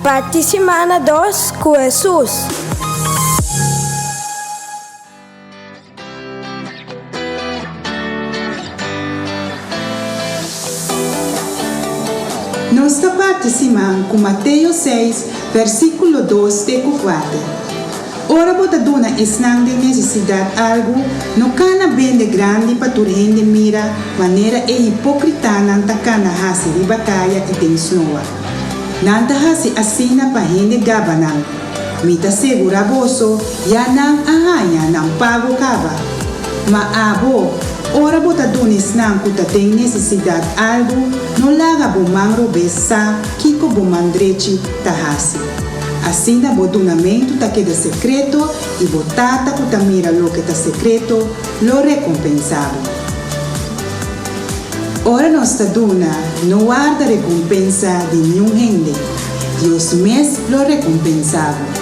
Parti simana dos ku Hesus. Nos ta parti siman ku Mateo seis, versíkulo dos te ku kuater. Ora bo ta duna esnan den nesesidat algu, no kana bende grandi pa tur hende mira manera e hipókritanan ta kana hasi riba kaya i den snoa. Nan ta hasi asina pa hende gaba nan. Mi ta segurá boso, ya nan a haña nan pago kaba. Ma abo, ora bo ta duna esnan ku ta den nesesidat algu, no laga bo man robes sa kiko bo man drechi ta hasi. Asina bo dunamentu ta keda sekreto i bo Tata ku ta mira loke ta sekreto lo rekompensá bo. Ora nos ta duna, no warda rekompensa di niun hende. Dios mes lo rekompensá bo.